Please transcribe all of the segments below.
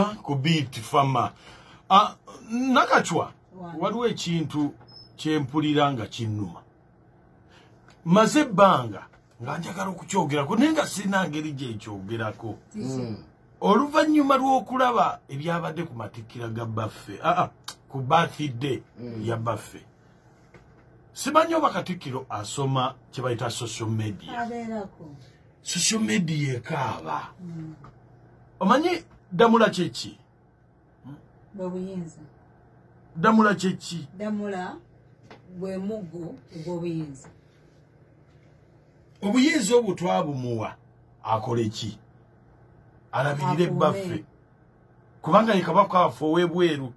Tweyanziza ku Beat Fama. Nakachwa, waliwo ekintu kyempulira nga kinnuma. Maze ebbanga nga njagala okukyogerako naye nga sirina ngeri gyekyogerako. Oluvannyuma lw'okulaba ebyabadde ku matikkira ga baffe, ku birthday ya baffe. Simanyi oba Katikkiro asoma kye bayita social media. Social media ekaaba. Omanyi Damula kyeki? Bw'obuyinza. Damula kyeki? Damula bwe muggo ogw'obuyinza. Obuyinza obwo twabumuwa akole ki? Alabirire baffe. Kubanga ye kabaka waffe ow'ebweru.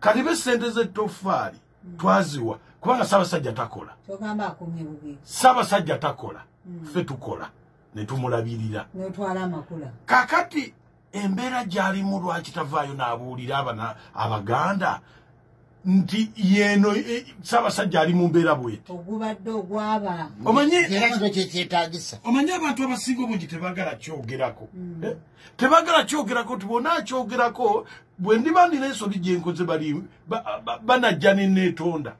Kati be ssente z'ettofaali twaziwa kubanga Ssaabasajja takola. Togamba akumye bubi. Ssaabasajja takola. Ffe tukola ne tumulabirira. N'otwala amakula. Kakati embeera gy'alimu lwaki tavaayo n'abuulira Abaganda nti yeno Ssaabasajja ali mu mbeera bw'eti. Ogubadde ogwaba. Omanyi era kino kye kyetaagisa. Omanyi abantu abasinga obungi tebaagala kyogerako. Tebaagala kyogerako nti bw'ona akyogerako bwe ndiba nina ensobi gye nkoze bali banajja ne neetonda.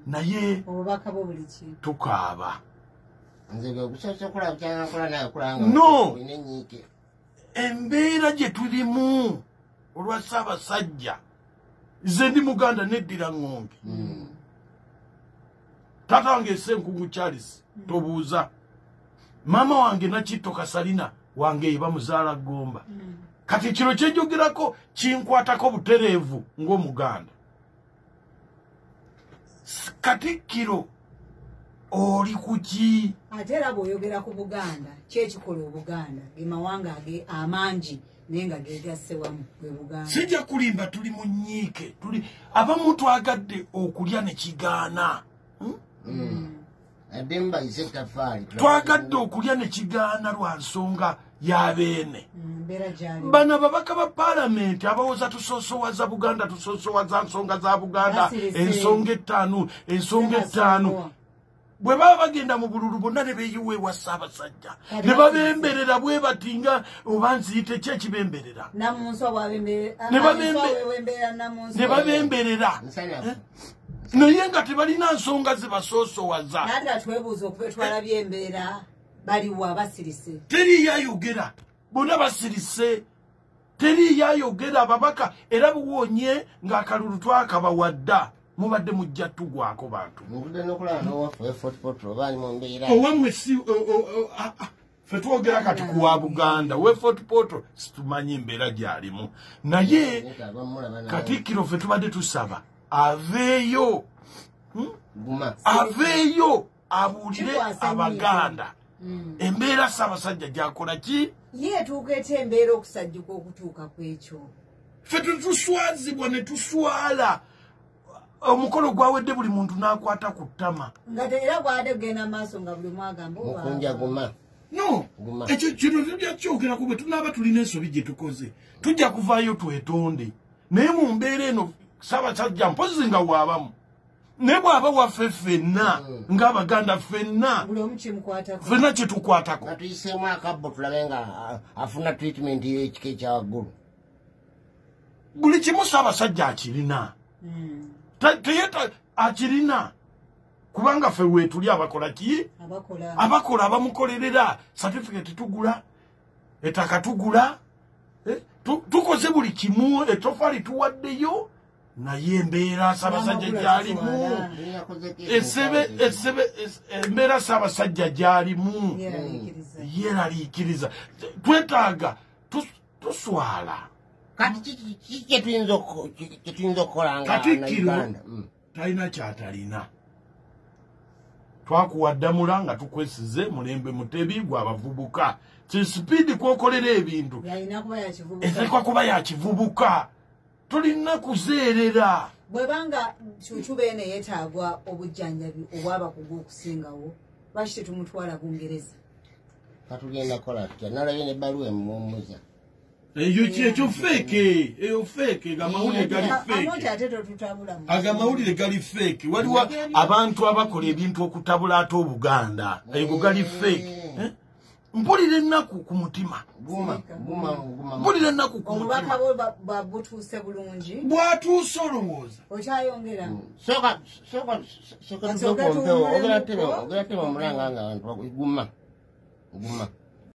Naye obubaka bwo buli ki? Tukaaba. Nze bwe gusoose okulaba kyanakola naye okulaba nga No. olina ennyiike. Embeera gye tulimu olwa Ssaabasajja. Nze ndi Muganda neddira ŋŋonge. Taata wange Ssenkungu Charles tobuuza. Maama wange Nakitto Kasalina wange ye bamuzaala Ggomba. Kati kino kye njogerako kinkwatako butereevu ng'Omuganda. Katikkiro oli ku ki? Ate era bw'oyogera ku Buganda, ki ekikola Obuganda? Ge mawanga amangi naye nga geegasse wamu bwe Buganda. Sijja kulimba, tuli mu nnyiike. Tuli abamu twagadde okulya ne kigaana. Adde mbayise ettaffaali. Twagadde okulya ne kigaana lwa nsonga ya beene. Mbeera gy'alimu. Bano ababaka ba paalamenti abawoza tusoosowaza Buganda, tusoosowaza nsonga za Buganda, Basirise. ensonga ettaano, ensonga Sebasongowa. ettaano. Bwe baba bagenda mu bululu bonna ne beeyiwa ewa Ssaabasajja. Kati Ne basirise. babemberera bwe bati nga oba nziyite ki ekibemberera. Namunswa bw'abemberera, Ne Namunswa bw'abemberera Namunswa. Ne babemberera. Nsanafu. Naye nga tebalina nsonga ze basoosowaza. Naye nga twebuuza okuva twalabye embeera baliwa basirise. Teriiyo ayogera. Bonna basirise. Teriiyo ayogera ababaka era buwonye ng'akalulu twakabawadda. Mubadde mujja tugwako bantu. Muvudde n'okulaba n'owaffe owe Fort Portal oba ali mu mbeera. Owammwe si, ffe twogera kati ku wa Buganda, owe Fort Portal situmanyi mbeera gy'alimu. Naye Katikkiro ffe tubadde tusaba aveeyo. Guma. Aveeyo abuulire Kikwasa nnyo. Abaganda. Embeera Ssaabasajja gy'akola ki? Ye etuuka etya embeera okusajjuka okutuuka ku ekyo? Ffe tetuswazibwa ne tuswala. Omukolo gwawedde buli muntu n'akwata ku ttama. Nga era gwadde kugenda maaso nga buli omu agamba oba Mukunja guma. No. Guma. Ekyo kino tujja kukyogerako bwe tunaaba tulina ensobi gye tukoze. Tujja kuvaayo twetonde. Naye mu mbeera eno Ssaabasajja mpozzi nga waabamu. Naye bw'aba waffe ffenna, ng'Abaganda ffenna, Buli omu kimukwatako. ffenna kye tukwatako. Nga tuyiseemu akabbo tulabe nga afuna treatment y'ekika ekya waggulu. Buli kimu Ssaabasajja akirina. Teyeta akirina. Kubanga ffe weetuli abakola ki? Abakola. Abakola abamukolerera. Certificate tugula, ettaka tugula, tukoze buli kimu, ettoffaali tuwaddeyo, naye embeera Ssaabasajja N'amakula gy'alimu. tutwala. Embeera Ssaabasajja gy'alimu. Yeeraliikiriza. Yeeraliikiriza. Twetaaga, tuswala. Kati ki kye tuyinza okukola nga Katikkiro Uganda? Talina ky'atalina. Twakuwa Ddamula nga tukwesize mulembe Mutebi gw'abavubuka. Ki sipiidi kw'okolera ebintu. Yalina kuba ya kivubuka. Eteekwa kuba ya kivubuka. Tulina kuzeerera. Bw'ebanga Cuucu Beene yeetaagwa obujjanjabi obw'abakugu okusingawo, lwaki tetumutwala Bungereza? Katugenda kukola tutya? Nalabye n'ebbaluwa emuwummuza. Eyo ki ekyo fake, eyo fake, amawulire gali fake. Amonti ate totutabula mu. Aga mawulire gali fake. Waliwo abantu abakola ebintu okutabula ate Obuganda. Ego gali fake. Mpulira ennaku ku mutima. Guma, guma, guma. Mpulira ennaku ku Obubaka mutima. bwo butuuse bulungi. Bwatuuse olowooza. Okyayongera. Soka, soka, soka. Kati Tuve ku mpewo. ogatumulemu Ogera tema, ko? ogera tema omulanga nga abantu guma. Guma.